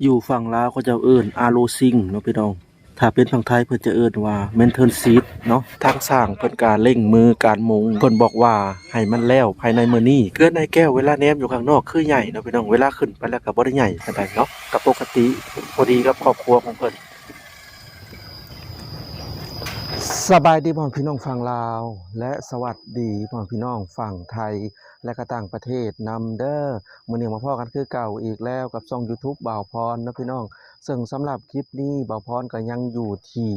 ຢູ່ຝັ່ງລາວເຂົາເຈົ້າເອີ້ນອາໂລຊິງເນາະພີ່ນ້ອງ, ຖ້າເປັນຝັ່ງໄທເພິ່ນຈະເອີ້ນວ່າແມນເທີນຊີດເນາະ. ທາງຊ່າງເພິ່ນກະເລັ່ງມືການມຸງ, ເພິ່ນບອກວ່າໃຫ້ມັນແລ້ວພາຍໃນມື້ນີ້. ເຮືອນອ້າຍແກ້ວເວລາແນມຢູ່ຂ້າງນອກຄືໃຫຍ່ເນາະພີ່ນ້ອງ, ເວລາຂຶ້ນໄປແລ້ວກະບໍ່ໄດ້ໃຫຍ່ປານໃດເນາະ, ກະປົກກະຕິພໍດີກັບຄອບຄົວຂອງເພິ່ນ. ສະບາຍດີພໍ່ແມ່ພີ່ນ້ອງຝັ່ງລາວ ແລະ ສະຫວັດດີພໍ່ແມ່ພີ່ນ້ອງຝັ່ງໄທ ແລະ ກະຕ່າງປະເທດນຳເດີ. ມື້ນີ້ມາພໍ້ກັນຄືເກົ່າອີກແລ້ວກັບຊ່ອງຢູທູບບ່າວພອນເນາະພີ່ນ້ອງ. ເຊິ່ງສຳລັບຄລິບນີ້ບ່າວພອນກະຍັງຢູ່ທີ່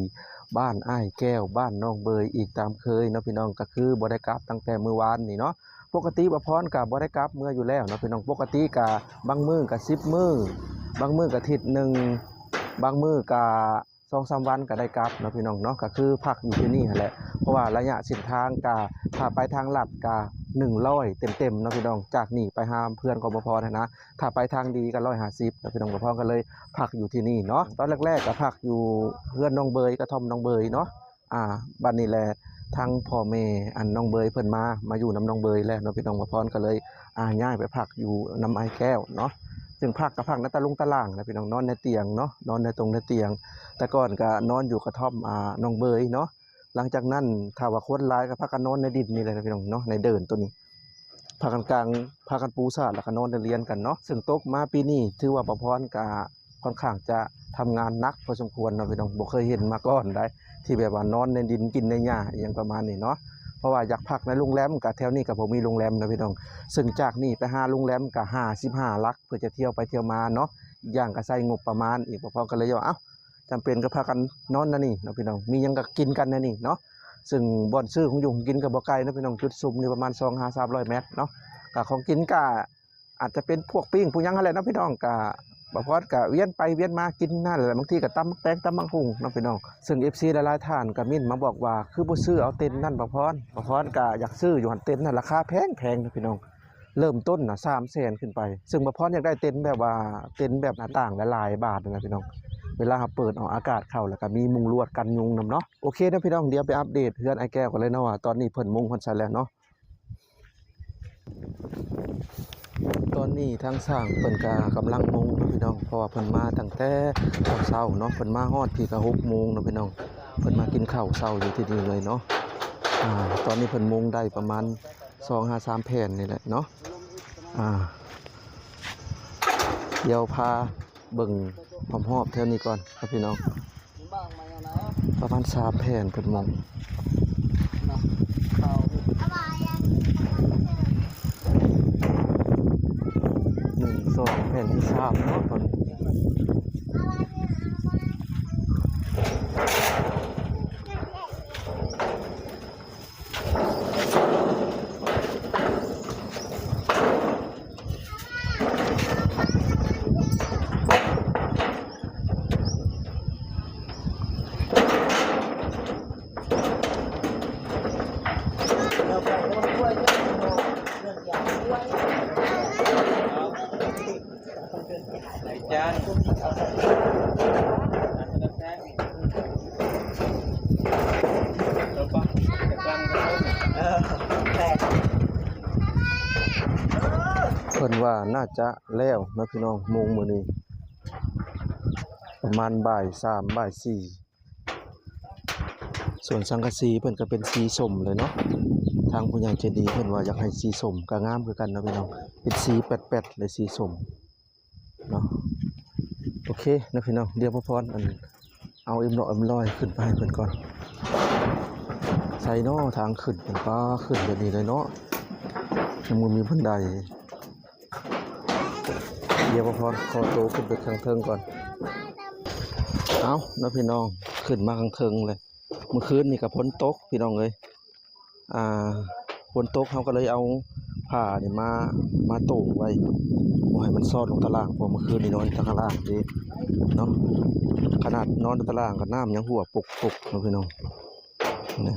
ບ້ານອ້າຍແກ້ວ ບ້ານນ້ອງເບີຍອີກຕາມເຄີຍເນາະພີ່ນ້ອງ, ກະຄືບໍ່ໄດ້ກັບຕັ້ງແຕ່ມື້ວານນີ້ເນາະ. ປົກກະຕິບ່າວພອນກະບໍ່ໄດ້ກັບເມືອຢູ່ແລ້ວເນາະພີ່ນ້ອງ, ປົກກະຕິກະບາງມື້ກະສິບມື້ ບາງມື້ກະທິດໜຶ່ງ ບາງມື້ກະ ສອງສາມວັນກະໄດ້ກັບເນາະພີ່ນ້ອງເນາະ, ກະຄືພັກຢູ່ທີ່ນີ້ຫັ້ນແຫຼະ. ເພາະວ່າໄລຍະເສັ້ນທາງກະ ຖ້າໄປທາງລັດກະໜຶ່ງຮ້ອຍເຕັມໆເນາະພີ່ນ້ອງ, ຈາກນີ້ໄປຫາເຮືອນຂອງບ່າວພອນຫັ້ນນະ. ຖ້າໄປທາງດີກະຮ້ອຍຫ້າສິບເນາະພີ່ນ້ອງ, ບ່າວພອນກະເລີຍພັກຢູ່ທີ່ນີ້ເນາະ. ຕອນແລກໆກະພັກຢູ່ເຮືອນນ້ອງເບີຍ ກະທ່ອມນ້ອງເບີຍເນາະ. ອ່າ ບັດນີ້ແຫຼະ ທາງພໍ່ແມ່ອັນນ້ອງເບີຍເພິ່ນມາ ມາຢູ່ນຳນ້ອງເບີຍແລ້ວເນາະພີ່ນ້ອງ, ບ່າວພອນກະເລີຍ ອ່າ ຍ້າຍໄປພັກຢູ່ນຳອ້າຍແກ້ວເນາະ. ເຊິ່ງພັກກະພັກໃນຕາລຸງຕາລ່າງແຫຼະພີ່ນ້ອງ, ນອນໃນຕຽງເນາະ, ນອນໃນຕົງໃນຕຽງ. ແຕ່ກ່ອນກະນອນຢູ່ກະທ່ອມ ອ່າ ນ້ອງເບີຍເນາະ. ຫຼັງຈາກນັ້ນຖ້າວ່າຄົນຫຼາຍກະພາກັນນອນໃນດິນນີ້ແຫຼະພີ່ນ້ອງເນາະ, ໃນເດີ່ນໂຕນີ້ ພາກັນກາງ ພາກັນປູສາດ ແລ້ວກະນອນລຽນກັນເນາະ. ເຊິ່ງຕົກມາປີນີ້ຖືວ່າບ່າວພອນກະ ຄ່ອນຂ້າງຈະທຳງານໜັກພໍສົມຄວນເນາະພີ່ນ້ອງ, ບໍ່ເຄີຍເຫັນມາກ່ອນໃດ ທີ່ແບບວ່ານອນໃນດິນ ກິນໃນຫຍ້າ ອີ່ຫຍັງປະມານນີ້ເນາະ. ເພາະວ່າຢາກພັກໃນໂຮງແຮມ ກະແຖວນີ້ກະບໍ່ມີໂຮງແຮມເນາະພີ່ນ້ອງ, ເຊິ່ງຈາກນີ້ໄປຫາໂຮງແຮມກະຫ້າສິບຫ້າຫຼັກ ເພື່ອຈະທ່ຽວໄປທ່ຽວມາເນາະ. ອີກຢ່າງກະໃຊ້ງົບປະມານອີກ, ບ່າວພອນກະເລີຍວ່າ ເອົ້າ ຈຳເປັນກະພາກັນນອນແນວນີ້ເນາະພີ່ນ້ອງ, ມີຫຍັງກະກິນກັນແນວນີ້ເນາະ. ເຊິ່ງບ່ອນຊື້ຂອງຢູ່ຂອງກິນກະບໍ່ໄກເນາະພີ່ນ້ອງ, ຈຸດຊຸມນີ້ປະມານສອງຫາສາມຮ້ອຍແມັດເນາະ. ກະຂອງກິນກະ ອາດຈະເປັນພວກປີ້ງພວກຫຍັງຫັ້ນແຫຼະເນາະພີ່ນ້ອງ, ກະບ່າວພອນກະວຽນໄປວຽນມາກິນຫັ້ນແຫຼະ, ບາງທີກະຕຳໝາກແຕງ ຕຳໝາກຫຸ່ງເນາະພີ່ນ້ອງ. ເຊິ່ງເອັຟຊີຫຼາຍໆທ່ານກະເມັ້ນມາບອກວ່າ ຄືບໍ່ຊື້ເອົາເຕັນນັ້ນບ່າວພອນ, ບ່າວພອນກະຢາກຊື້ຢູ່ຫັ້ນ, ເຕັນຫັ້ນລາຄາແພງໆເນາະພີ່ນ້ອງ, ເລີ່ມຕົ້ນນະສາມແສນຂຶ້ນໄປ. ເຊິ່ງບ່າວພອນຢາກໄດ້ເຕັນແບບວ່າ ເຕັນແບບໜ້າຕ່າງຫຼາຍໆບານນະພີ່ນ້ອງ, ເວລາເຮົາເປີດອອກອາກາດເຂົ້າ ແລ້ວກະມີມຸງລວດກັນຍຸງນຳເນາະ. ໂອເຄເນາະພີ່ນ້ອງ, ດຽວໄປອັບເດດເຮືອນອ້າຍແກ້ວກັນເລີຍເນາະ ວ່າຕອນນີ້ເພິ່ນມຸງຮອດໃສແລ້ວເນາະ. ຕອນນີ້ທາງຊ່າງເພິ່ນກະກຳລັງມຸງເນາະພີ່ນ້ອງ, ເພາະວ່າເພິ່ນມາຕັ້ງແຕ່ເຊົ້າໆເນາະ, ເພິ່ນມາຮອດພີ້ກະຫົກໂມງເນາະພີ່ນ້ອງ. ເພິ່ນມາກິນເຂົ້າເຊົ້າຢູ່ທີ່ນີ້ເລີຍເນາະ. ອາ ຕອນນີ້ເພິ່ນມຸງໄດ້ປະມານສອງຫາສາມແຜ່ນນີ້ແຫຼະເນາະ. ອາ ດຽວພາເບິ່ງຮອບໆແຖວນີ້ກ່ອນເນາະພີ່ນ້ອງ. ປະມານສາມແຜ່ນເພິ່ນມຸງ, ໜຶ່ງ ສອງ ແຜ່ນທີສາມເນາະ. ເພິ່ນວ່າໜ້າຈະແລ້ວເນາະພີ່ນ້ອງ, ໂມງມື້ນີ້ປະມານບ່າຍສາມ ບ່າຍສີ່. ສ່ວນສັງກະສີເພິ່ນກະເປັນສີສົ້ມເລີຍເນາະ, ທາງຜູ້ໃຫຍ່ໃຈດີເພິ່ນວ່າຢາກໃຫ້ສີສົ້ມ ກະງາມຄືກັນເນາະພີ່ນ້ອງ, ເປັນສີແປດໆ ແລະ ສີສົ້ມເນາະ. ໂອເຄເນາະພີ່ນ້ອງ, ດຽວພອນ ອັນ ເອົາເອັມຮ້ອຍ ເອັມຮ້ອຍຂຶ້ນໄປໃຫ້ເພິ່ນກ່ອນ. ໃສເນາະ ທາງຂຶ້ນ ເປັນປ່າຂຶ້ນແບບນີ້ເລີຍເນາະ, ຍັງບໍ່ມີບັນໄດ. ດຽວພອນຂໍໂຕຂຶ້ນໄປຂ້າງເທິງກ່ອນ. ເອົາເນາະພີ່ນ້ອງ, ຂຶ້ນມາຂ້າງເທິງເລີຍ. ມື້ຄືນນີ້ກະຝົນຕົກພີ່ນ້ອງເອີຍ, ອ່າ ຝົນຕົກ ເຮົາກະເລີຍເອົາຜ້ານີ້ມາ ມາໂຕ່ງໄວ້ ບໍ່ໃຫ້ມັນຊອດລົງຕາລ່າງ, ເພາະມື້ຄືນນີ້ນອນຕາລ່າງເດ້ເນາະ. ຂະໜາດນອນຕາລ່າງກະນ້ຳຍັງຮົ່ວປົກໆເນາະພີ່ນ້ອງ. ນີ້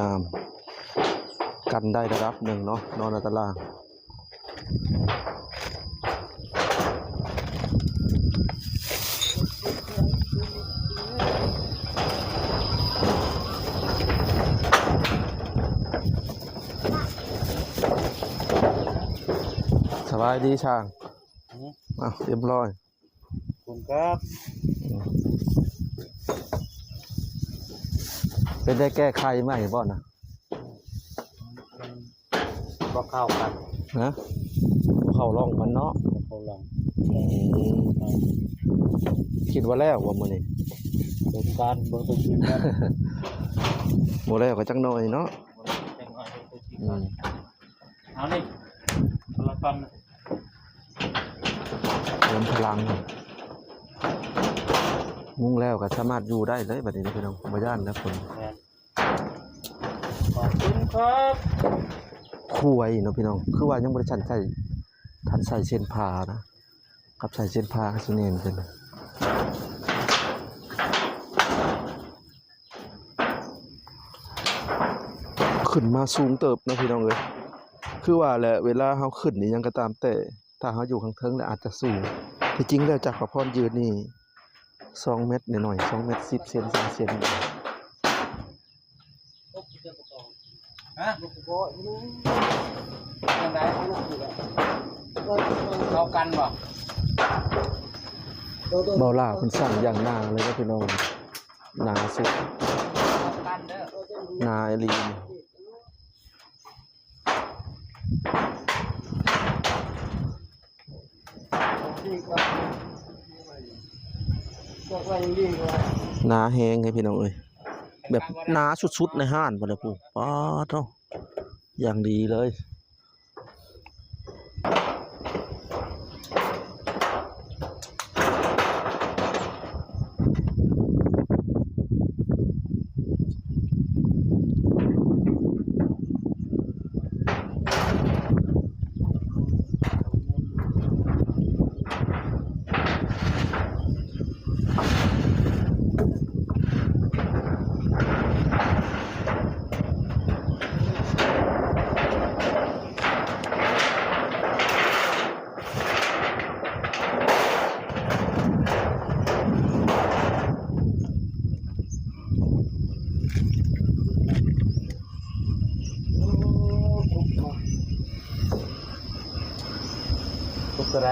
ນ້ຳກັນໄດ້ລະດັບໜຶ່ງເນາະ, ນອນຕາລ່າງ. ສະບາຍດີຊ່າງ. ຫືມ? ອ້າວ ຮຽບຮ້ອຍ. ຂອບຄຸນຄັບ. ເປັນໄດ້ແກ້ໄຂໃໝ່ບໍ່ນະ? ບໍ່ເຂົ້າກັນ. ຮະ? ບໍ່ເຂົ້າຮ່ອງມັນເນາະ. ບໍ່ເຂົ້າຮ່ອງ. ອືມ ຄິດວ່າແລ້ວບໍ່ມື້ນີ້? ເບິ່ງກ່ອນ ເບິ່ງຕົວຈິງກ່ອນ. ບໍ່ແລ້ວກໍຈັກໜ້ອຍເນາະ. ບໍ່ແລ້ວກໍຈັກໜ້ອຍ ເບິ່ງຕົວຈິງກ່ອນ. ອືມ ເອົານີ້ ຄົນລະກ່ອນ. ເຕີມພະລັງ. ມຸງແລ້ວກໍສາມາດຢູ່ໄດ້ເລີຍບັດນີ້ເດີພີ່ນ້ອງ ບໍ່ຢ້ານແລ້ວຝົນ. ແມ່ນ. ຂອບຄຸນຄັບ. ຄວາຍເນາະພີ່ນ້ອງ ຄືວ່າຍັງບໍ່ໄດ້ທັນໃສ່ ທັນໃສ່ເສັ້ນຜ້ານະ ກັບໃສ່ເສັ້ນຜ້າກໍຊິແໜ້ນຂຶ້ນ. ຂຶ້ນມາສູງເຕີບເນາະພີ່ນ້ອງເອີຍ. ຄືວ່າແຫຼະ ເວລາເຮົາຂຶ້ນອີ່ຫຍັງກໍຕາມແຕ່ ຖ້າເຮົາຢູ່ຂ້າງເທິງແລ້ວອາດຈະສູງ. ທີ່ຈິງແລ້ວຈາກພະພອນຢືນນີ້ສອງແມັດໜ້ອຍໆ ສອງແມັດສິບເຊັນ ສອງເຊັນ. ຮະ? ຈັ່ງໃດ? ເຂົ້າກັນບໍ່? ເບົາຫຼ້າເພິ່ນສ້າງຢ່າງໜາເລີຍເດີພີ່ນ້ອງ ໜາສຸດ ເຂົ້າກັນເດີ ໜາອີ່ຫຼີ. ໜາແຮງເດ້ພີ່ນ້ອງເອີຍ ແບບໜາສຸດໆໃນຮ້ານພຸ້ນແຫຼະ. ໂອ້ ປາດໂທ້ ຢ່າງດີເລີຍ. ທຸບເທົ່າໃດ?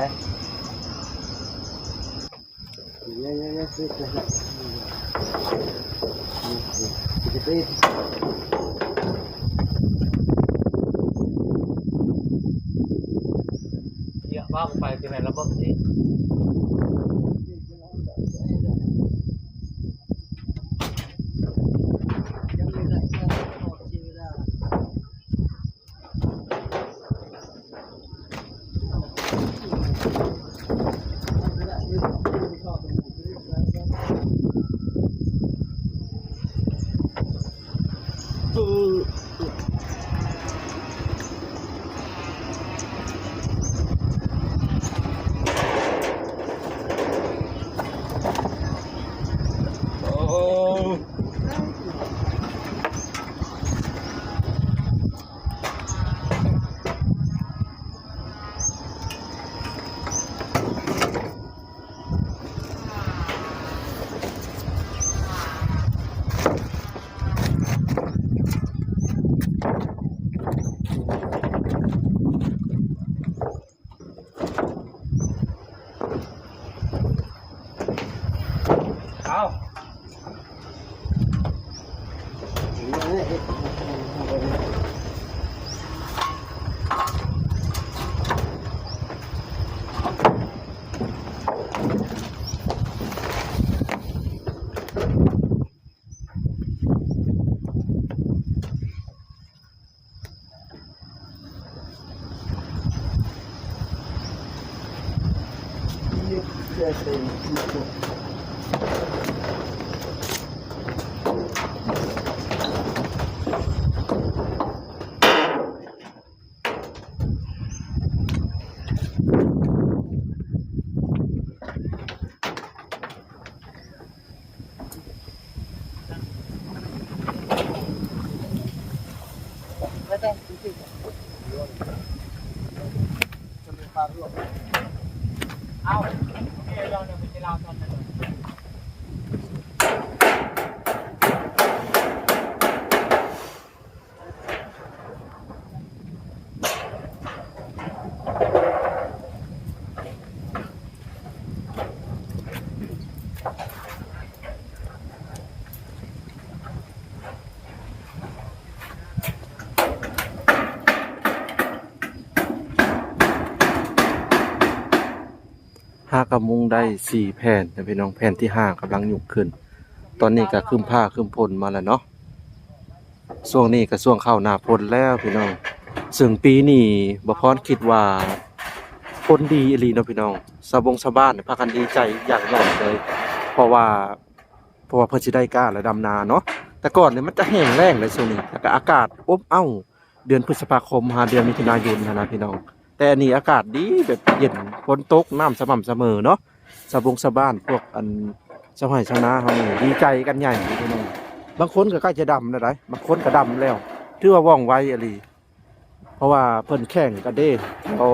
ເຍາະວ່າໄປທີ່ໃນລະບົບນີ້. ເອົາ າກະມຸງໄດ້ສີ່ແຜ່ນນະພີ່ນ້ອງ, ແຜ່ນທີຫ້າກຳລັງຍົກຂຶ້ນ. ຕອນນີ້ກະຄຶ້ມຟ້າຄຶ້ມຝົນມາແລ້ວເນາະ. ຊ່ວງນີ້ກະຊ່ວງເຂົ້າໜ້າຝົນແລ້ວພີ່ນ້ອງ, ເຊິ່ງປີນີ້ບ່າວພອນຄິດວ່າຝົນດີອີ່ຫຼີເນາະພີ່ນ້ອງ. ຊາວບົງຊາວບ້ານພາກັນດີໃຈຢ່າງໃຫຍ່ເລີຍ ເພາະວ່າ ເພາະວ່າເພິ່ນຊິໄດ້ກ້າ ແລະ ດຳນາເນາະ. ແຕ່ກ່ອນນີ້ມັນຈະແຫ້ງແລ້ງເລີຍຊ່ວງນີ້ ແລ້ວກະອາກາດອົບເອົ້າ ເດືອນພຶດສະພາຄົມຫາເດືອນມິຖຸນາຍົນຫັ້ນນະພີ່ນ້ອງ. ແຕ່ອັນນີ້ອາກາດດີ ແບບເຢັນ ຝົນຕົກ ນ້ຳສະໝ່ຳສະເໝີເນາະ. ຊາວບົງຊາວບ້ານ ພວກອັນຊາວໄຮ່ຊາວນາເຮົານີ້ດີໃຈກັນໃຫຍ່ພີ່ນ້ອງ. ບາງຄົນກະໃກ້ຈະດຳແລ້ວໃດ໋ ບາງຄົນກະດຳແລ້ວ ຖືວ່າວ່ອງໄວອີ່ຫຼີ. ເພາະວ່າເພິ່ນແຂ່ງກັນເດ້ ແຖວ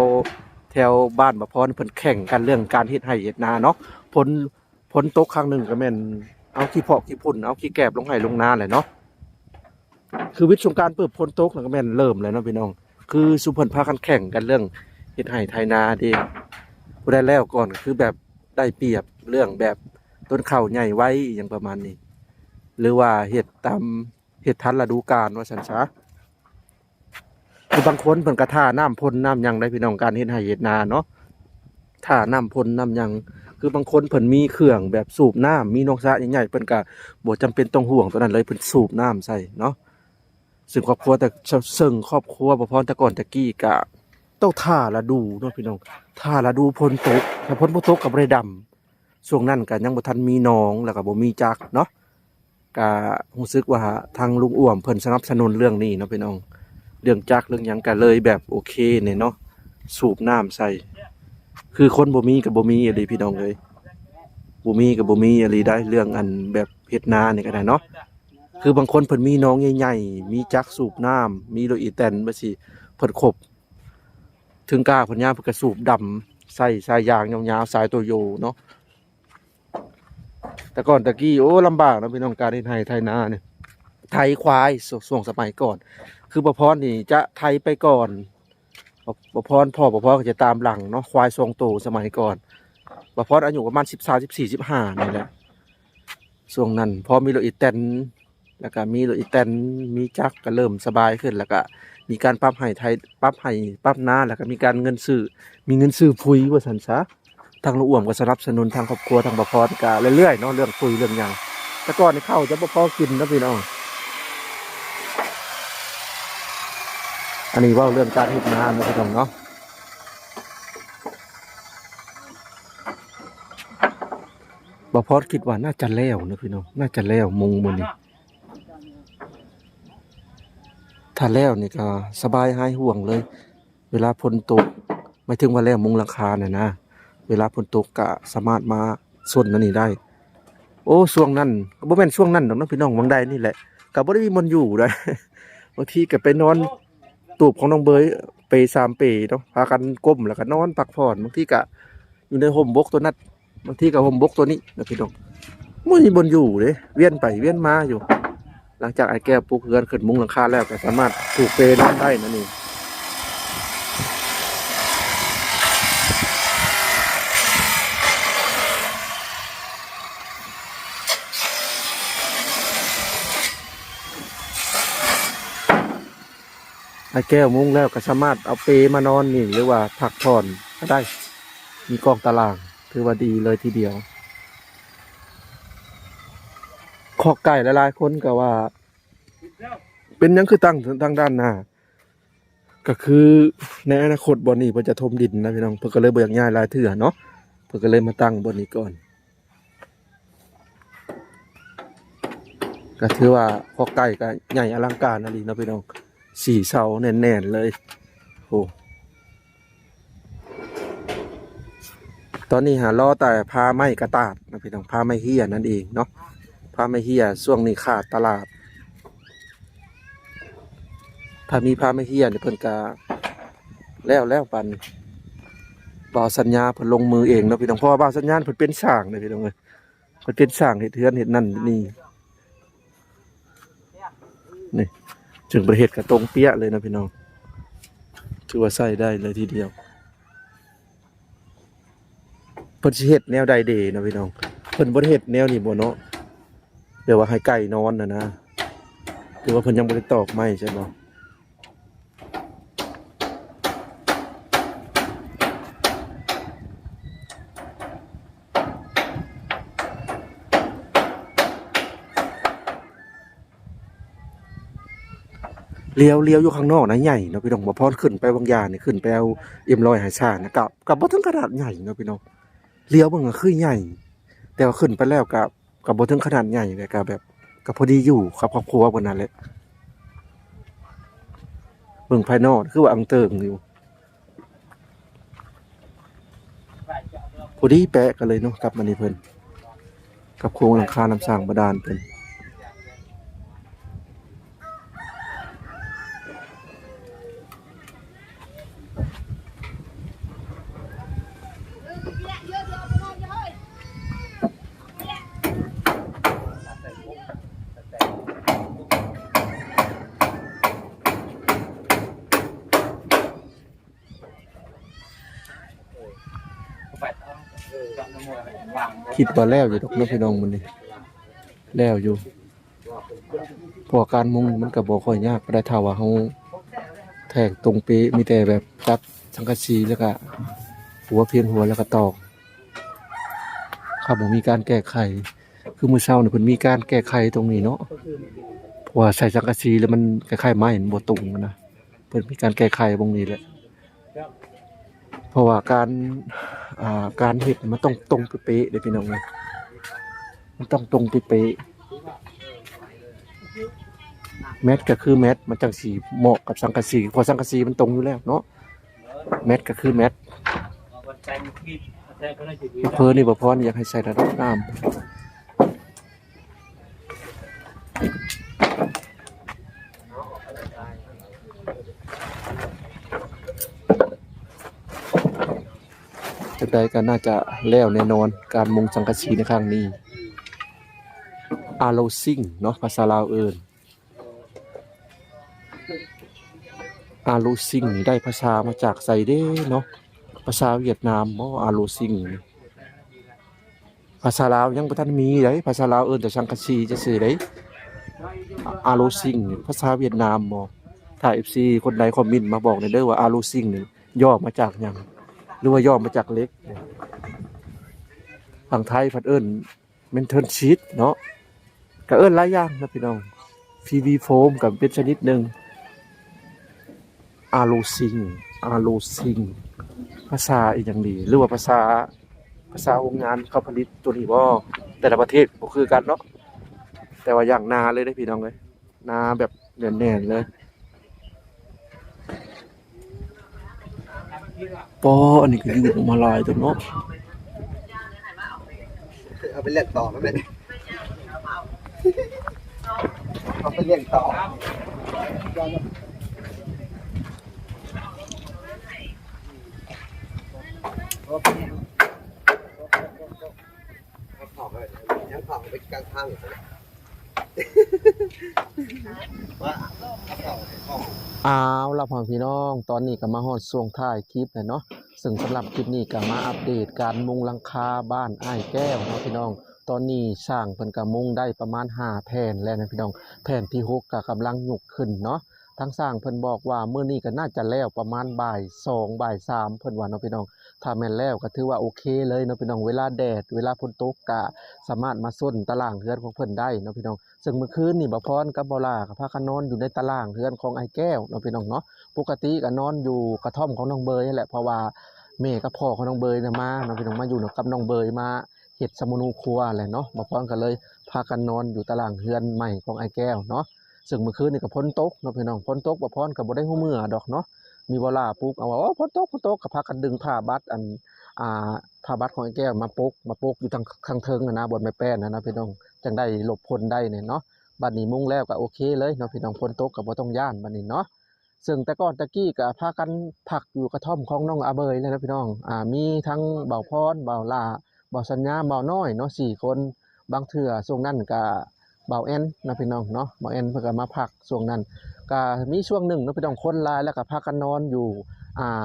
ແຖວບ້ານບ່າວພອນເພິ່ນແຂ່ງກັນເລື່ອງການເຮັດໄຮ່ເຮັດນາເນາະ. ຝົນ ຝົນຕົກຄັ້ງໜຶ່ງກະແມ່ນເອົາຂີ້ເພາະຂີ້ຝຸ່ນ ເອົາຂີ້ແກບລົງໄຮ່ລົງນາແຫຼະເນາະ. ຄືວິດສົງການປຶບ ຝົນຕົກແລ້ວກະແມ່ນເລີ່ມແລ້ວເນາະພີ່ນ້ອງ. ຄືຊຸມເພິ່ນພາກັນແຂ່ງກັນເລື່ອງເຮັດໄຮ່ໄຖນາເດ້ ຜູ້ໃດແລ້ວກ່ອນກະຄືແບບໄດ້ປຽບເລື່ອງແບບຕົ້ນເຂົ້າໃຫຍ່ໄວ ອີ່ຫຍັງປະມານນີ້ ຫຼືວ່າເຮັດຕາມ ເຮັດທັນລະດູການວ່າຊັ້ນຊະ. ຄືບາງຄົນເພິ່ນກະຖ້ານ້ຳຝົນນ້ຳຫຍັງໄດ໋ພີ່ນ້ອງ ການເຮັດໄຮ່ເຮັດນາເນາະ ຖ້ານ້ຳຝົນນ້ຳຫຍັງ. ຄືບາງຄົນເພິ່ນມີເຄື່ອງແບບສູບນ້ຳ ມີໜອງສະໃຫຍ່ໆ ເພິ່ນກະບໍ່ຈຳເປັນຕ້ອງຫ່ວງໂຕນັ້ນເລີຍ ເພິ່ນສູບນ້ຳໃສ່ເນາະ. ເຊິ່ງຄອບຄົວແຕ່ ເຊິ່ງຄອບຄົວບ່າວພອນແຕ່ກ່ອນແຕ່ກີ້ກະຕ້ອງຖ້າລະດູເນາະພີ່ນ້ອງ ຖ້າລະດູຝົນຕົກ. ຖ້າຝົນບໍ່ຕົກກະບໍ່ໄດ້ດຳ. ຊ່ວງນັ້ນກະຍັງບໍ່ທັນມີໜອງ ແລ້ວກະບໍ່ມີຈັກເນາະ. ກະຮູ້ສຶກວ່າທາງລຸງອ້ວມເພິ່ນສະໜັບສະໜູນເລື່ອງນີ້ເນາະພີ່ນ້ອງ, ເລື່ອງຈັກເລື່ອງຫຍັງກະເລີຍແບບໂອເຄແດ່ເນາະ ສູບນ້ຳໃສ່. ຄືຄົນບໍ່ມີກະບໍ່ມີອີ່ຫຼີພີ່ນ້ອງເອີຍ, ບໍ່ມີກະບໍ່ມີອີ່ຫຼີໄດ໋ ເລື່ອງອັນແບບເຮັດນານີ້ກະໄດ້ເນາະ. ຄືບາງຄົນເພິ່ນມີໜອງໃຫຍ່ໆ ມີຈັກສູບນ້ຳ ມີລົດອີແຕນແບບຊີ້ ເພິ່ນຄົບ ເຖິງກ້າເພິ່ນຍາມ ເພິ່ນກະສູບດຳໃສ່ສາຍຢາງຍາວໆ ສາຍໂຕໂຍເນາະ. ແຕ່ກ່ອນແຕ່ກີ້ ໂອ້ ລຳບາກເນາະພີ່ນ້ອງ ການເຮັດໄຮ່ໄຖນານີ້ ໄຖຄວາຍ ຊ່ວງ ຊ່ວງສະໄໝກ່ອນ. ຄືບ່າວພອນນີ້ຈະໄຖໄປກ່ອນ ບ່າວ ບ່າວພອນ ພໍ່ບ່າວພອນກະຈະຕາມຫຼັງເນາະ ຄວາຍສອງໂຕສະໄໝກ່ອນ. ບ່າວພອນອາຍຸປະມານສິບສາມ ສິບສີ່ ສິບຫ້ານີ້ແຫຼະ ຊ່ວງນັ້ນ. ພໍມີລົດອີແຕນ ແລ້ວກະມີລົດອີແຕນ ມີຈັກກະເລີ່ມສະບາຍຂຶ້ນ ແລ້ວກະມີການປັບໄຮ່ໄຖ ປັບໄຮ່ປັບນາ ແລ້ວກະມີການເງິນຊື້ ມີເງິນຊື້ປຸ໋ຍວ່າຊັ້ນຊະ. ທາງລຸງອ້ວມກະສະໜັບສະໜູນທາງຄອບຄົວ ທາງບ່າວພອນກະເລື້ອຍໆເນາະ ເລື່ອງປຸ໋ຍເລື່ອງຫຍັງ. ແຕ່ກ່ອນນີ້ເຂົ້າຈະບໍ່ພໍກິນເນາະພີ່ນ້ອງ. ອັນນີ້ເວົ້າເລື່ອງການເຮັດນາເນາະພີ່ນ້ອງເນາະ. ບ່າວພອນຄິດວ່າໜ້າຈະແລ້ວເນາະພີ່ນ້ອງ ໜ້າຈະແລ້ວມຸງມື້ນີ້. ຖ້າແລ້ວນີ້ກະສະບາຍຫາຍຫ່ວງເລີຍ. ເວລາຝົນຕົກ ໝາຍເຖິງວ່າແລ້ວມຸງຫຼັງຄາຫັ້ນນະ ເວລາຝົນຕົກກະສາມາດມາຊົນອັນນີ້ໄດ້. ໂອ້ ຊ່ວງນັ້ນ ກະບໍ່ແມ່ນຊ່ວງນັ້ນດອກເນາະພີ່ນ້ອງ ຫວ່າງໃດນີ້ແຫຼະ ກະບໍ່ໄດ້ມີບ່ອນຢູ່ໃດ໋. ບາງທີກະໄປນອນຕູບຂອງນ້ອງເບີຍ ເປສາມເປເນາະ ພາກັນກົ້ມແລ້ວກະນອນພັກຜ່ອນ. ບາງທີກະຢູ່ໃນຮົ່ມບົກໂຕນັ້ນ ບາງທີກະຮົ່ມບົກໂຕນີ້ນະພີ່ນ້ອງ. ບໍ່ມີບ່ອນຢູ່ເດ້ ວຽນໄປວຽນມາຢູ່. ຫຼັງຈາກອ້າຍແກ້ວປຸກເຮືອນຂຶ້ນມຸງຫຼັງຄາແລ້ວ ກະສາມາດຜູກເປນອນໄດ້ນັ້ນເອງ. ອ້າຍແກ້ວມຸງແລ້ວກະສາມາດເອົາເປມານອນນີ້ ຫຼືວ່າພັກຜ່ອນກະໄດ້ ມີກອງຕາລາງ ຖືວ່າດີເລີຍທີດຽວ. ຄອກໄກ່ຫຼາຍໆຄົນກະວ່າ ເປັນຫຍັງຄືຕັ້ງທາງດ້ານໜ້າ ກະຄືໃນອະນາຄົດບ່ອນນີ້ເພິ່ນຈະຖົມດິນນະພີ່ນ້ອງ ເພິ່ນກະເລີຍບໍ່ຢາກຍ້າຍຫຼາຍເທື່ອເນາະ ເພິ່ນກະເລີຍມາຕັ້ງບ່ອນນີ້ກ່ອນ. ກະຖືວ່າຄອກໄກ່ກະໃຫຍ່ອະລັງການອີ່ຫຼີເນາະພີ່ນ້ອງ ສີ່ເສົາແໜ້ນໆເລີຍ. ໂອ້ ຕອນນີ້ຫາລໍແຕ່ຜ່າໄມ້ກະຕາດນະພີ່ນ້ອງ ຜ່າໄມ້ເຮ້ຍນັ້ນເອງເນາະ ຜ່າໄມ້ເຮ້ຍ ຊ່ວງນີ້ຂາດຕະຫຼາດ. ຖ້າມີຜ່າໄມ້ເຮ້ຍນີ້ເພິ່ນກະແລ້ວແລ້ວ ປານບ່າວສັນຍາເພິ່ນລົງມືເອງເນາະພີ່ນ້ອງ ເພາະວ່າບ່າວສັນຍາເພິ່ນເປັນຊ່າງເດ້ພີ່ນ້ອງເອີຍ ເພິ່ນເປັນຊ່າງເຮັດເຮືອນເຮັດນັ້ນເຮັດນີ້. ນີ້ ເຊິ່ງເພິ່ນເຮັດກະຕົງເປະເລີຍນະພີ່ນ້ອງ ຖືວ່າໃຊ້ໄດ້ເລີຍທີດຽວ. ເພິ່ນຊິເຮັດແນວໃດເດເນາະພີ່ນ້ອງ ເພິ່ນບໍ່ໄດ້ເຮັດແນວນີ້ບໍ່ເນາະ ແບບວ່າໃຫ້ໄກ່ນອນຫັ້ນນະ ຫຼືວ່າເພິ່ນຍັງບໍ່ໄດ້ຕອກໄມ້ຊັ້ນບໍ່? ຫຼຽວ ຫຼຽວຢູ່ຂ້າງນອກນະໃຫຍ່ເນາະພີ່ນ້ອງ. ບ່າວພອນຂຶ້ນໄປວັງຢານີ້ ຂຶ້ນໄປເອົາເອັມຮ້ອຍໃຫ້ຊ່ານະ ກະ ກະບໍ່ເຖິງຂະໜາດໃຫຍ່ເນາະພີ່ນ້ອງ. ຫຼຽວເບິ່ງກະຄືໃຫຍ່ ແຕ່ວ່າຂຶ້ນໄປແລ້ວກະ ກະບໍ່ເຖິງຂະໜາດໃຫຍ່ ແຕ່ກະແບບ ກະພໍດີຢູ່ກັບຄອບຄົວເພິ່ນນັ້ນແຫຼະ. ເບິ່ງພາຍນອກຄືວ່າອັງເຕີງຢູ່. ພໍດີເປະກັນເລີຍເນາະ ກັບອັນນີ້ເພິ່ນ ກັບໂຄງຫຼັງຄານ້ຳສ້າງບາດານເພິ່ນ. ຄິດວ່າແລ້ວຢູ່ດອກເນາະພີ່ນ້ອງ ມື້ນີ້ແລ້ວຢູ່ ເພາະວ່າການມຸງມັນກະບໍ່ຄ່ອຍຍາກປານໃດ ຖ້າວ່າເຮົາແທກຕົງເປະ ມີແຕ່ແບບຕັດສັງກະສີ ແລ້ວກະຫົວ ພຽນຫົວ ແລ້ວກະຕອກ. ເຂົາບໍ່ມີການແກ້ໄຂ ຄືມື້ເຊົ້ານີ້ເພິ່ນມີການແກ້ໄຂຕົງນີ້ເນາະ ເພາະວ່າໃສ່ສັງກະສີແລ້ວມັນຄ້າຍໆໄມ້ມັນບໍ່ຕົງນະ. ເພິ່ນມີການແກ້ໄຂບ່ອນນີ້ແຫຼະ ເພາະວ່າການ ອ່າ ການເຮັດມັນຕ້ອງຕົງເປະໆເດ້ພີ່ນ້ອງເອີຍ ມັນຕ້ອງຕົງເປະໆ. ແມັດກະຄືແມັດ ມັນຈັ່ງຊິເໝາະກັບສັງກະສີ ເພາະສັງກະສີມັນຕົງຢູ່ແລ້ວເນາະ. ແມັດກະຄືແມັດ. ເພິ່ນນີ້ບໍ່ພໍ ຢາກໃຫ້ໃສ່ລະດັບນ້ຳ. ຈັ່ງໃດກໍໜ້າຈະແລ້ວແນ່ນອນ ການມຸງສັງກະສີໃນຄັ້ງນີ້. ອາໂລຊິງເນາະ ພາສາລາວເອີ້ນ ອາໂລຊິງນີ້ໄດ້ພາສາມາຈາກໃສເດ້ເນາະ? ພາສາຫວຽດນາມບໍ ອາໂລຊິງນີ້? ພາສາລາວຍັງບໍ່ທັນມີໃດ໋ ພາສາລາວເອີ້ນແຕ່ສັງກະສີຊື່ໆໃດ໋. ອາໂລຊິງນີ້ພາສາຫວຽດນາມບໍ? ຖ້າເອັຟຊີຄົນໃດຄອມເມັນມາບອກແດ່ເດີວ່າອາໂລຊິງນີ້ຫຍໍ້ມາຈາກຫຍັງ ຫຼືວ່າຫຍໍ້ມາຈາກເຫຼັກ. ທາງໄທເພິ່ນເອີ້ນ ແມ່ນເທີນຊີດເນາະ ກະເອີ້ນຫຼາຍຢ່າງນະພີ່ນ້ອງ. ພີວີໂຟມກະເປັນຊະນິດໜຶ່ງ. ອາໂລຊິງ ອາໂລຊິງ ພາສາອີ່ຫຍັງນີ້ ຫຼືວ່າພາສາ ພາສາໂຮງງານເຂົາຜະລິດໂຕນີ້ບໍ? ແຕ່ລະປະເທດບໍ່ຄືກັນເນາະ ແຕ່ວ່າຢ່າງໜາເລີຍເດ້ພີ່ນ້ອງເອີຍ. ໜາແບບແໜ້ນໆເລີຍ. ປໍ ອັນນີ້ກໍຍືດອອກມາຫຼາຍເຕີບເນາະ. ເອົາໄປລ້ຽງຕໍ່ໄດ້ໄໝ? ເອົາໄປລ້ຽງຕໍ່. ເອົາເຂົ້າໄປ ຍັງເຂົ້າໄປກາງທາງຢູ່. ເອົາລະ ພໍ່ແມ່ພີ່ນ້ອງ ຕອນນີ້ກໍມາຮອດຊ່ວງທ້າຍຄລິບແລ້ວເນາະ. ເຊິ່ງສຳລັບຄລິບນີ້ກໍມາອັບເດດການມຸງຫຼັງຄາບ້ານອ້າຍແກ້ວເນາະພີ່ນ້ອງ. ຕອນນີ້ຊ່າງເພິ່ນກໍມຸງໄດ້ປະມານຫ້າແຜ່ນແລ້ວນະພີ່ນ້ອງ. ແຜ່ນທີຫົກກໍກຳລັງຍົກຂຶ້ນເນາະ. ທາງຊ່າງເພິ່ນບອກວ່າມື້ນີ້ກໍໜ້າຈະແລ້ວປະມານບ່າຍສອງ ບ່າຍສາມ ເພິ່ນວ່າເນາະພີ່ນ້ອງ. ຖ້າແມ່ນແລ້ວກໍຖືວ່າໂອເຄເລີຍເນາະພີ່ນ້ອງ. ເວລາແດດ ເວລາຝົນຕົກກໍສາມາດມາຊົນຕະລ່າງເຮືອນຂອງເພິ່ນໄດ້ເນາະພີ່ນ້ອງ. ເຊິ່ງມື້ຄືນນີ້ ບ່າວພອນກັບບ່າວຫຼ້າກໍພາກັນນອນຢູ່ໃນຕະລ່າງເຮືອນຂອງອ້າຍແກ້ວເນາະພີ່ນ້ອງເນາະ. ປົກກະຕິກໍນອນຢູ່ກະທ່ອມຂອງນ້ອງເບີຍຫັ້ນແຫຼະ ເພາະວ່າແມ່ກັບພໍ່ຂອງນ້ອງເບີຍນະມາເນາະພີ່ນ້ອງ ມາຢູ່ນຳກັບນ້ອງເບີຍ ມາເຮັດສຳມະໂນຄົວແຫຼະເນາະ. ບ່າວພອນກໍເລີຍພາກັນນອນຢູ່ຕະລ່າງເຮືອນໃໝ່ຂອງອ້າຍແກ້ວເນາະ. ເຊິ່ງມື້ຄືນນີ້ກໍຝົນຕົກເນາະພີ່ນ້ອງ ຝົນຕົກ ບ່າວພອນກໍບໍ່ໄດ້ຮູ້ເມື່ອດອກເນາະ. ມີບ່າວຫຼ້າປຸກເອົາວ່າ ໂອ້ ຝົນຕົກ ຝົນຕົກ ກໍພາກັນດຶງຜ້າບັດ ອັນ ອ່າ ຜ້າບັດຂອງອ້າຍແກ້ວມາປົກ ມາປົກຢູ່ທາງ ທາງເທິງຫັ້ນນະ ບ່ອນໄມ້ແປ້ນຫັ້ນນະພີ່ນ້ອງ ຈັ່ງໄດ້ຫຼົບຝົນໄດ້ແດ່ເນາະ. ບັດນີ້ມຸງແລ້ວກໍໂອເຄເລີຍເນາະພີ່ນ້ອງ ຝົນຕົກກໍບໍ່ຕ້ອງຢ້ານບັດນີ້ເນາະ. ເຊິ່ງແຕ່ກ່ອນແຕ່ກີ້ກໍພາກັນພັກຢູ່ກະທ່ອມຂອງນ້ອງອາເບີຍແຫຼະເນາະພີ່ນ້ອງ. ອ່າ ມີທັງບ່າວພອນ ບ່າວຫຼ້າ ບ່າວສັນຍາ ບ່າວນ້ອຍເນາະ ສີ່ຄົນ. ບາງເທື່ອຊ່ວງນັ້ນກໍບ່າວແອນເນາະພີ່ນ້ອງເນາະ ບ່າວແອນເພິ່ນກໍມາພັກຊ່ວງນັ້ນ. ກໍມີຊ່ວງໜຶ່ງເນາະພີ່ນ້ອງ ຄົນຫຼາຍ ແລ້ວກໍພາກັນນອນຢູ່ ອ່າ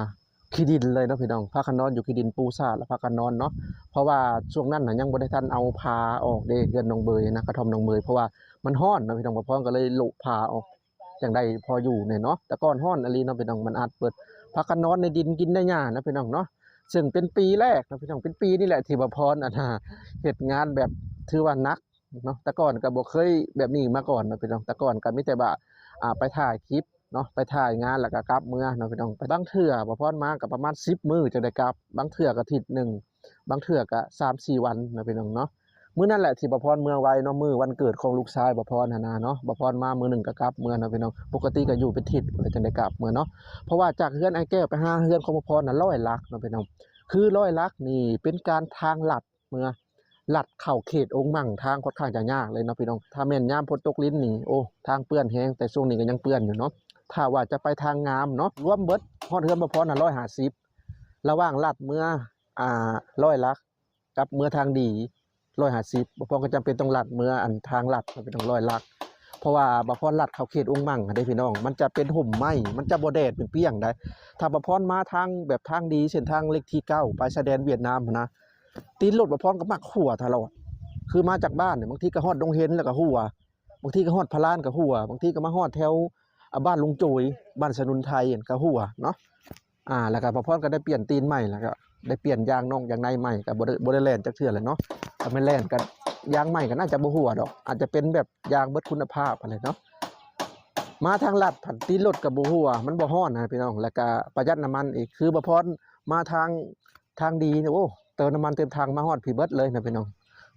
ຂີ້ດິນເລີຍເນາະພີ່ນ້ອງ ພາກັນນອນຢູ່ຂີ້ດິນປູສາດ ແລ້ວພາກັນນອນເນາະ. ເພາະວ່າຊ່ວງນັ້ນນະຍັງບໍ່ໄດ້ທັນເອົາຝາອອກເດ້ ເຮືອນນ້ອງເບີຍນະ ກະທ່ອມນ້ອງເບີຍ ເພາະວ່າມັນຮ້ອນເນາະພີ່ນ້ອງ. ບ່າວພອນກໍເລີຍໂລະຝາອອກ ຈັ່ງໄດ້ພໍຢູ່ແດ່ເນາະ. ແຕ່ກ່ອນຮ້ອນອີ່ຫຼີເນາະພີ່ນ້ອງ ມັນອາດເປີດ ພາກັນນອນໃນດິນ ກິນໃນຫຍ້ານະພີ່ນ້ອງເນາະ. ເຊິ່ງເປັນປີແລກເນາະພີ່ນ້ອງ ເປັນປີນີ້ແຫຼະທີ່ບ່າວພອນ ອັນນ່າ ເຮັດງານແບບຖືວ່າໜັກເນາະ. ແຕ່ກ່ອນກໍບໍ່ເຄີຍແບບນີ້ມາກ່ອນເນາະພີ່ນ້ອງ ແຕ່ກ່ອນກໍມີແຕ່ວ່າ ອ່າ ໄປຖ່າຍຄລິບ ເນາະ ໄປຖ່າຍງານແລ້ວກໍກັບເມືອເນາະພີ່ນ້ອງ. ບາງເທື່ອບ່າວພອນມາກໍປະມານສິບມື້ຈັ່ງໄດ້ກັບ, ບາງເທື່ອກໍທິດໜຶ່ງ, ບາງເທື່ອກໍສາມສີ່ວັນເນາະພີ່ນ້ອງເນາະ. ມື້ນັ້ນແຫຼະທີ່ບ່າວພອນເມືອໄວເນາະ, ມື້ວັນເກີດຂອງລູກຊາຍບ່າວພອນຫັ້ນນະເນາະ, ບ່າວພອນມາມື້ໜຶ່ງກໍກັບເມືອເນາະພີ່ນ້ອງ. ປົກກະຕິກໍຢູ່ເປັນທິດພຸ້ນແຫຼະ ຈັ່ງໄດ້ກັບເມືອເນາະ. ເພາະວ່າຈາກເຮືອນອ້າຍແກ້ວໄປຫາເຮືອນຂອງບ່າວພອນນະ ຮ້ອຍຫຼັກເນາະພີ່ນ້ອງ. ຄືຮ້ອຍຫຼັກນີ້ເປັນການທາງລັດ ເມືອລັດເຂົ້າເຂດອົງມັ່ງ, ທາງຂ້ອນຂ້າງຈະຍາກເລີຍເນາະພີ່ນ້ອງ. ຖ້າແມ່ນຍາມຝົນຕົກລິນນີ້ ໂອ້ ທາງເປື້ອນແຮງ, ແຕ່ຊ່ວງນີ້ກໍຍັງເປື້ອນຢູ່ເນາະ. ຖ້າວ່າຈະໄປທາງງາມເນາະ, ລວມເບິດຮອດເຮືອນບ່າວພອນນະ ຮ້ອຍຫ້າສິບ, ລະຫວ່າງລັດເມືອ ອ່າ ຮ້ອຍຫຼັກ ກັບເມືອທາງດີ ຮ້ອຍຫ້າສິບ, ບ່າວພອນກໍຈຳເປັນຕ້ອງລັດເມືອອັນທາງລັດເນາະພີ່ນ້ອງ ຮ້ອຍຫຼັກ. ເພາະວ່າບ່າວພອນລັດເຂົ້າເຂດອົງມັ່ງເດ້ພີ່ນ້ອງ, ມັນຈະເປັນຮົ່ມໄມ້, ມັນຈະບໍ່ແດດເປັນປ່ຽງໃດ. ຖ້າບ່າວພອນມາທາງແບບທາງດີ ເສັ້ນທາງເລກທີເກົ້າ ໄປຊາຍແດນຫວຽດນາມຫັ້ນນະ, ຕີນລົດບ່າວພອນກໍມັກຮົ່ວຕະຫຼອດ. ຄືມາຈາກບ້ານນີ້ ບາງທີກໍຮອດດົງເຫັນແລ້ວກໍຮົ່ວ, ບາງທີກໍຮອດພະລານກໍຮົ່ວ, ບາງທີກໍມາຮອດແຖວ ອ່າ ບ້ານລຸງໂຈຍ ບ້ານສະໜຸນໄທຫັ້ນກໍຮົ່ວເນາະ. ອ່າ ແລ້ວກໍບ່າວພອນກໍໄດ້ປ່ຽນຕີນໃໝ່ ແລ້ວກໍໄດ້ປ່ຽນຢາງນອກຢາງໃນໃໝ່, ກໍບໍ່ໄດ້ ບໍ່ໄດ້ແລ່ນຈັກເທື່ອແຫຼະເນາະ. ຖ້າແມ່ນແລ່ນກໍຢາງໃໝ່ກໍໜ້າຈະບໍ່ຮົ່ວດອກ, ອາດຈະເປັນແບບຢາງເບິດຄຸນນະພາບຫັ້ນແຫຼະເນາະ. ມາທາງລັດພັດຕີນລົດກໍບໍ່ຮົ່ວ, ມັນບໍ່ຮ້ອນນະພີ່ນ້ອງ, ແລ້ວກໍປະຢັດນ້ຳມັນອີກ. ຄືບ່າວພອນມາທາງ ທາງດີນີ້ ໂອ້ ເຕີມນ້ຳມັນເຕັມຖັງມາຮອດພີ້ເບິດເລີຍນະພີ່ນ້ອງ.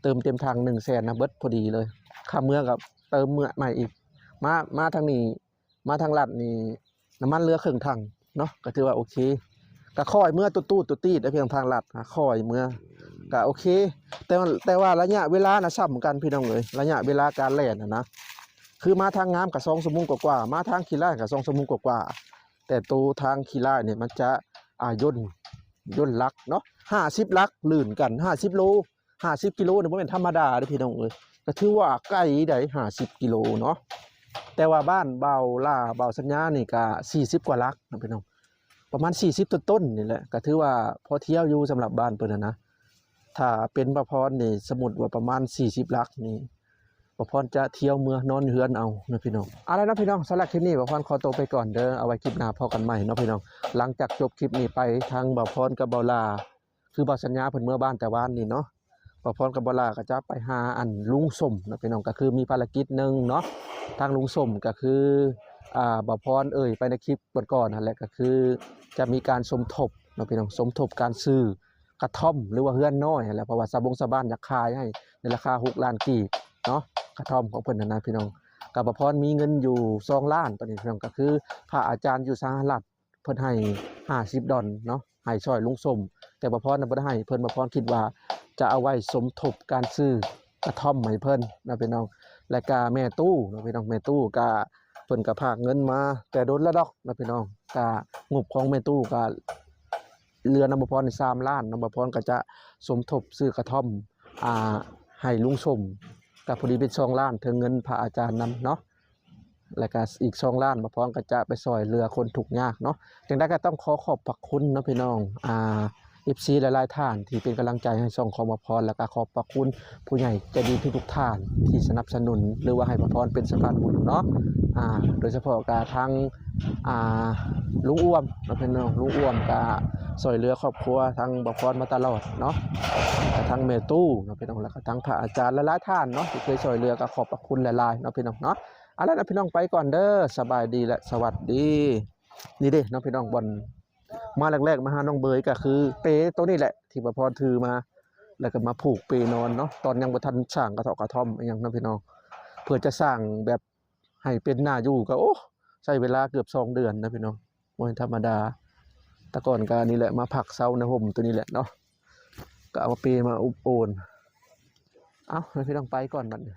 ເຕີມເຕັມຖັງໜຶ່ງແສນນະ ເບິດພໍດີເລີຍ. ຂ້າເມືອກໍເຕີມເມືອໃໝ່ອີກ. ມາ ມາທາງນີ້ ມາທາງລັດນີ້ ນ້ຳມັນເຫຼືອເຄິ່ງຖັງເນາະ, ກໍຖືວ່າໂອເຄ. ກໍຄ່ອຍເມືອຕຸດຕູດຕຸດຕີດໄດ້ ເພາະທາງລັດ ຄ່ອຍເມືອ ກໍໂອເຄ. ແຕ່ ແຕ່ວ່າໄລຍະເວລານະສ່ຳກັນພີ່ນ້ອງເອີຍ, ໄລຍະເວລາການແລ່ນຫັ້ນນະ. ຄືມາທາງງາມກໍສອງຊົ່ວໂມງກວ່າໆ, ມາທາງຂີ້ລ້າຍກໍສອງຊົ່ວໂມງກວ່າໆ. ແຕ່ໂຕທາງຂີ້ລ້າຍນີ້ມັນຈະ ອ່າ ຍົນ ຍົນຫຼັກເນາະ, ຫ້າສິບຫຼັກລື່ນກັນ ຫ້າສິບໂລ ຫ້າສິບກິໂລນີ້ບໍ່ແມ່ນທຳມະດາເດ້ພີ່ນ້ອງເອີຍ. ກໍຖືວ່າໄກໄດ໋ ຫ້າສິບກິໂລເນາະ. ແຕ່ວ່າບ້ານບ່າວຫຼ້າ ບ່າວສັນຍານີ້ກໍສີ່ສິບກວ່າຫຼັກເນາະພີ່ນ້ອງ, ປະມານສີ່ສິບຕົ້ນໆນີ້ແຫຼະ. ກໍຖືວ່າພໍທ່ຽວຢູ່ສຳລັບບ້ານເພິ່ນຫັ້ນນະ. ຖ້າເປັນບ່າວພອນນີ້ ສົມມຸດວ່າປະມານສີ່ສິບຫຼັກນີ້ ບ່າວພອນຈະທ່ຽວເມືອນອນເຮືອນເອົາເນາະພີ່ນ້ອງ. ເອົາລະເນາະພີ່ນ້ອງ, ສຳລັບຄລິບນີ້ບ່າວພອນຂໍໂຕໄປກ່ອນເດີ. ເອົາໄວ້ຄລິບໜ້າພໍ້ກັນໃໝ່ເນາະພີ່ນ້ອງ. ຫຼັງຈາກຈົບຄລິບນີ້ໄປ ທັງບ່າວພອນກັບບ່າວຫຼ້າ ຄືບ່າວສັນຍາເພິ່ນເມືອບ້ານແຕ່ວານນີ້ເນາະ, ບ່າວພອນກັບບ່າວຫຼ້າກໍຈະໄປຫາອັນລຸງສົມເນາະພີ່ນ້ອງ. ກໍຄືມີພາລະກິດໜຶ່ງເນາະ, ທາງລຸງສົມກໍຄື ອ່າ ບ່າວພອນເອີ່ຍໄປໃນຄລິບກ່ອນໆຫັ້ນແຫຼະ, ກໍຄືຈະມີການສົມທົບເນາະພີ່ນ້ອງ, ສົມທົບການຊື້ ກະທ່ອມ ຫຼືວ່າເຮືອນນ້ອຍຫັ້ນແຫຼະ, ເພາະວ່າຊາວບົງຊາວບ້ານຢາກຂາຍໃຫ້ໃນລາຄາຫົກລ້ານກີບເນາະ, ກະທ່ອມຂອງເພິ່ນຫັ້ນນະພີ່ນ້ອງ. ກໍບ່າວພອນມີເງິນຢູ່ສອງລ້ານຕອນນີ້ພີ່ນ້ອງ, ກໍຄືພະອາຈານຢູ່ສະຫະລັດເພິ່ນໃຫ້ຫ້າສິບດອນເນາະ, ໃຫ້ຊ່ອຍລຸງສົມ. ແຕ່ບ່າວພອນນະບໍ່ໄດ້ໃຫ້ເພິ່ນ, ບ່າວພອນຄິດວ່າຈະເອົາໄວ້ສົມທົບການຊື້ກະທ່ອມໃຫ້ເພິ່ນເນາະພີ່ນ້ອງ. ແລະກະແມ່ຕູ້ເນາະພີ່ນ້ອງ, ແມ່ຕູ້ກະ ເພິ່ນກໍພາກເງິນມາແຕ່ດົນແລ້ວດອກເນາະພີ່ນ້ອງ. ກະງົບຂອງແມ່ຕູ້ກະເຫຼືອນຳບ່າວພອນນີ້ສາມລ້ານເນາະ, ບ່າວພອນກໍຈະສົມທົບຊື້ກະທ່ອມ ອ່າ ໃຫ້ລຸງສົມ, ກໍພໍດີເປັນສອງລ້ານ ເຖິງເງິນພະອາຈານນຳເນາະ. ແລ້ວກໍອີກສອງລ້ານ ບ່າວພອນກໍຈະໄປຊ່ອຍເຫຼືອຄົນທຸກຍາກເນາະ. ຈັ່ງໃດກໍຕ້ອງຂໍຂອບພະຄຸນເນາະພີ່ນ້ອງ ອ່າ ເອັຟຊີ ຫຼາຍໆທ່ານທີ່ເປັນກຳລັງໃຈໃຫ້ຊ່ອງຂອງບ່າວພອນ, ແລ້ວກໍຂອບພະຄຸນຜູ້ໃຫຍ່ໃຈດີທຸກໆທ່ານທີ່ສະໜັບສະໜູນ ຫຼືວ່າໃຫ້ບ່າວພອນເປັນສະພານບຸນເນາະ. ອ່າ ໂດຍສະເພາະກໍທາງ ອ່າ ລຸງອ້ວມເນາະພີ່ນ້ອງ, ລຸງອ້ວມກໍຊ່ວຍເຫຼືອຄອບຄົວທາງບ່າວພອນມາຕະຫຼອດເນາະ, ແລ້ວກໍທັງແມ່ຕູ້ເນາະພີ່ນ້ອງ, ແລ້ວກໍທັງພະອາຈານຫຼາຍໆທ່ານເນາະ ທີ່ເຄີຍຊ່ວຍເຫຼືອ, ກໍຂອບພະຄຸນຫຼາຍໆເນາະພີ່ນ້ອງເນາະ. ເອົາລະເນາະພີ່ນ້ອງ, ໄປກ່ອນເດີ, ສະບາຍດີ ແລະ ສະຫວັດດີ. ນີ້ເດ້ເນາະພີ່ນ້ອງ, ບ່ອນ ມາແລກໆມາຫານ້ອງເບີຍກໍຄືເປໂຕນີ້ແຫຼະ ທີ່ບ່າວພອນຖືມາ, ແລ້ວກໍມາຜູກເປນອນເນາະ, ຕອນຍັງບໍ່ທັນສ້າງກະເທາະກະທ່ອມອີ່ຫຍັງເນາະພີ່ນ້ອງ. ເພື່ອຈະສ້າງແບບໃຫ້ເປັນໜ້າຢູ່ກໍ ໂອ້ ໃຊ້ເວລາເກືອບສອງເດືອນນະພີ່ນ້ອງ, ບໍ່ແມ່ນທຳມະດາ. ແຕ່ກ່ອນກໍອັນນີ້ແຫຼະ, ມາພັກເຊົາໃນຮົ່ມໂຕນີ້ແຫຼະເນາະ, ກໍເອົາເປມາອຸບໂອນ. ເອົ້າ ໃຫ້ພີ່ນ້ອງໄປກ່ອນບັດນີ້.